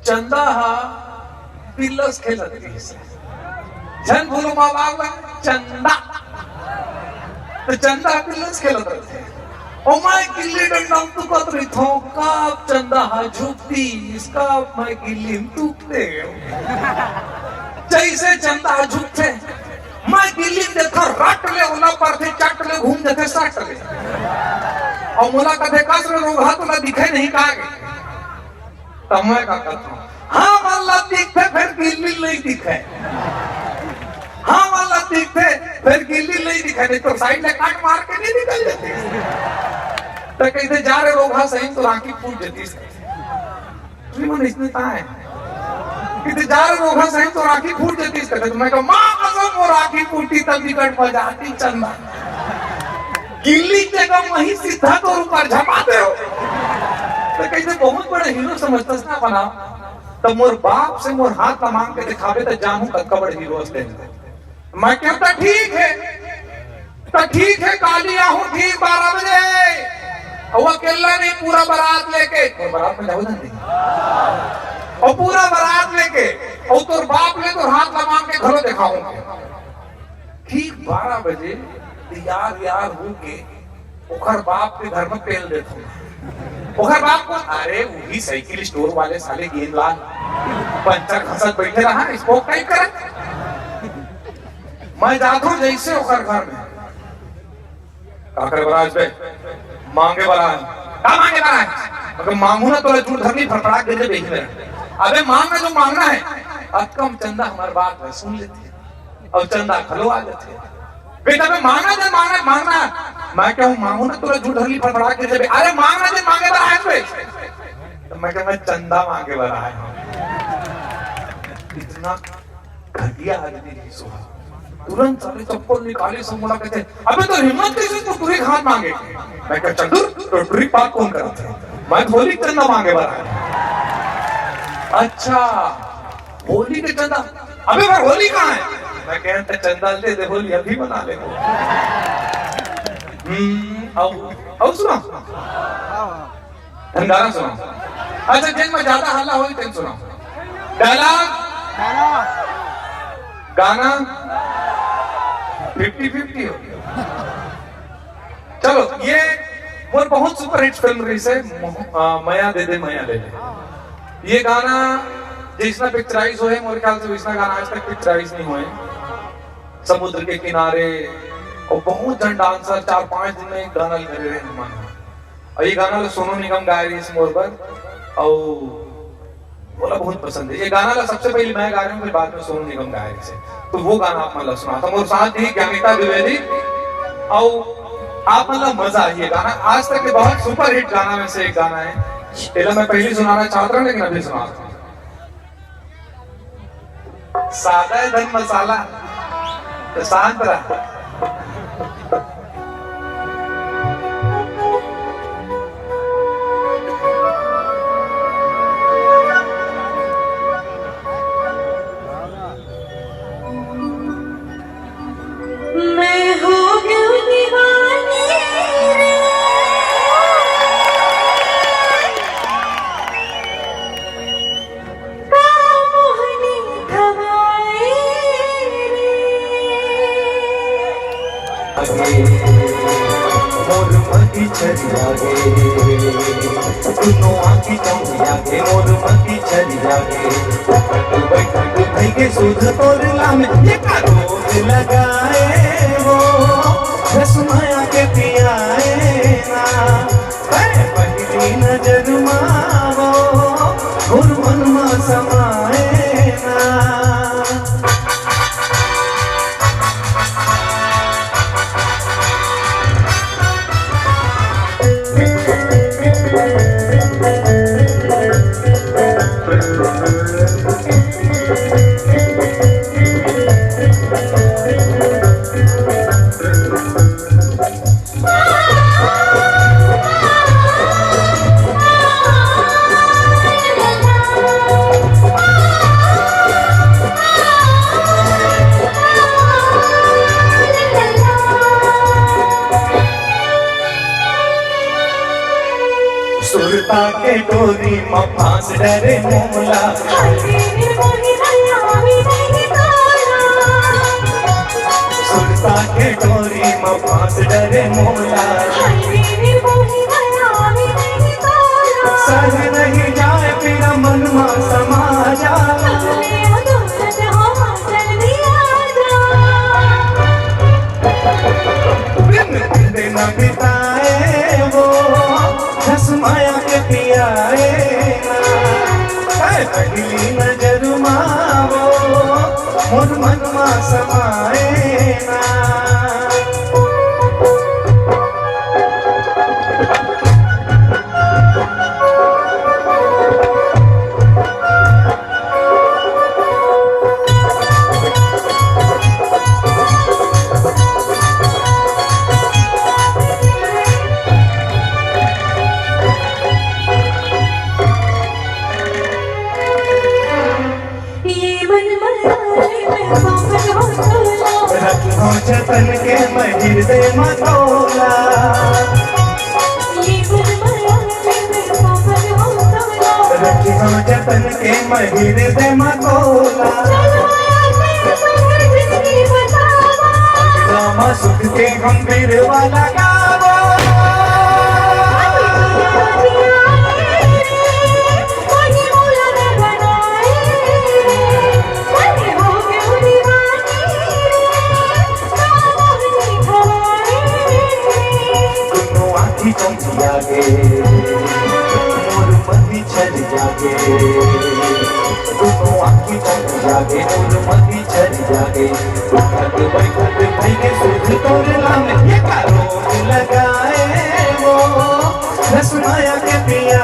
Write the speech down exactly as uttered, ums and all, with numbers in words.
चंदा ह बिल्लस खेलत रहिस। झन भूलो माँ बाप ला, चंदा। त चंदा ह बिल्लस खेलत रहिथे। ओ मैं गिल्ली डंडा म तुकत रहिथों, कब चंदा ह झुकतिस, कब मैं गिल्ली म तुकतेंव। जइसे चंदा ह झुकथे, मैं गिल्ली ल देखथों, रट ले ओला परथे, चट ले घूम देथे, सट ले। अउ मोला कथे, "कस रे रोगहा, तोला दिखे नहीं का गे?" त मैं का करथों, "हाँ, मोला दिखथे, फेर गिल्ली ल नहीं दिखे। हाँ, मोला दिखथे, फेर गिल्ली ल नहीं दिखे, नहीं तो साइड ले कट मार के नहीं निकल जातिस।" त कहिथे, "जा रे रोगहा, सही म तोर आँखी फूट जातिस।" तुमन अइसने ताय। कहिथे, "जा रे रोगहा, सही म तोर आँखी फूट जातिस।" कथे, त मैं कहूँ, "माँ कसम, मोर आँखी फूटतिस, तब बिकट मजा आतिस चंदा। गिल्ली के जगह मही सीधा तोर ऊपर झपा देंव।" त कहिथे, "बहुत बड़े हीरो समझथस ना अपना, त मोर बाप से मोर हाथ ला मांग के देखाबे, त जानहूँ कतका बड़े हीरो हस तें।" मैं कहूँ, "त ठीक हे, त ठीक हे, काली आहूँ ठीक बारह बजे।" अउ अकेल्ला नहीं, पूरा बरात लेके, अउ बरात में जाहूँ नहीं, अउ पूरा बरात लेके, अउ तोर बाप ले तोर हाथ ला मांग के घलो देखाहूँ। ठीक बारह बजे तैयार व्यार होके ओखर बाप के घर में पेल देथों। ओखर बाप कोन? अरे, उही साइकिल स्टोर वाले साले गेंदलाल, पंचर घसत बइठे रहा, स्पोक टाइप करत। मैं जाथों जइसे ओखर घर में, "का करे बर आए हस बे?" "मांगे बर आए हँव।" "का मांगे बर आए हस?" "अगर मांगहूँ ना, तोला जूठ धर लिही, फड़फड़ा के गिर जाबे इही मेर।" "अबे मांग ना, जो मांगना हे।" अतका म चंदा हमर बात ला सुन लेथे। अउ चंदा घलो आ जाथे। "बेटा, बे मांगना हे, मांगना हे, मांगना हे।" मैं कहूँ, "मांगहूँ ना, तोला जूठ धर लिही, फड़फड़ा के गिर जाबे।" "अरे मांगना हे, मांगे बर आए हस बे।" त मैं कहूँ, "मैं चंदा मांगे बर आए हँव।" इतना घटिया आदमी रहिस ओ ह। तुरंत साले चप्पल निकालिस अउ मोला कथे, "अबे तोर हिम्मत कइसे, तैं टुरी के हाथ मांगे?" मैं कहूँ, "चंदू, तोर टुरी के बात कोन करत हे? मैं होली के चंदा मांगे बर आए हँव।" "अच्छा, होली के चंदा? अबे भाई, होली कहाँ हे?" मैं कहूँ, "त चंदा ल दे दे, होली अभी मना लेबो।" हम्म, अउ, अउ सुना। हम गाना सुनाओ। अच्छा, जेन में ज्यादा हल्ला होही, तेन सुनाओ। डायलॉग, गाना, फिफ्टी फिफ्टी हो। चलो, ये मोर बहुत सुपरहिट फिल्म रहिसे, मोह-, अ, मया दे दे, मया ले ले। ये गाना जइसना पिक्चराइज होए, मोर ख्याल से वइसना गाना आज तक पिक्चराइज नहीं होए। समुद्र के किनारे, अउ बहुत झन डांसर चार पांच दिन में एक गाना ल करे रहे हमन। अउ ये गाना ल सोनू निगम गाए रहिस मोर बर, अउ मोला बहुत पसंद हे। ये गाना ल सबसे पहले मैं गाए रहेंव, फिर बाद में सोनू निगम गाए रहिस। तो वो गाना आप मन ल सुनाथों। मोर साथ ही ज्ञानिता द्विवेदी, अउ आप मन ल मजा आही। ये गाना आज तक के बहुत सुपरहिट गाना में से एक गाना हे। एला मैं पहले सुनाना चाहत रहेंव, लेकिन अभी सुनाथों। सादा हे धन मसाला, त शांत रह। मैं हो गयो दीवानी रे। का मोहनी खवाए रे। आगे मोर मती चली आगे, दुनो आँखी चौंधिया के मोर मती चली आगे। बैठक भई के सुध तोर ला में ये का रोग लगाए वो, रसमाया के पियाए ना। अरे पहली नजर मा वो, मोर मन मा समाए ना। डोरी म फांस डरे मोला। सुरता के डोरी म फांस डरे मोला। सह नहीं जाए पीरा मन म समा जा। दिन दिन न बिताए वो, जस माया के पियाए ना। ऐ पहली नजर मा वो, मोर मन मा समाए ना। ये मन मनाए मैं पागल हो तोला। रखिहो जतन के मैं हृदय म तोला। ये मन मनाए मैं पागल हो तोला। रखिहो जतन के मैं हृदय म तोला। चलो यार, मैं तुम्हें जिंदगी बतावा। रामा सुख के हम बिरवा लगावा। दुनो आँखी चमकिया गे, मोर मती छलिया गे। दुनो आँखी चमकिया गे, मोर मती छलिया गे। उठत बैठत भई के सुध तोर नाम, ये का रोग लगाए वो, रस माया के पिया।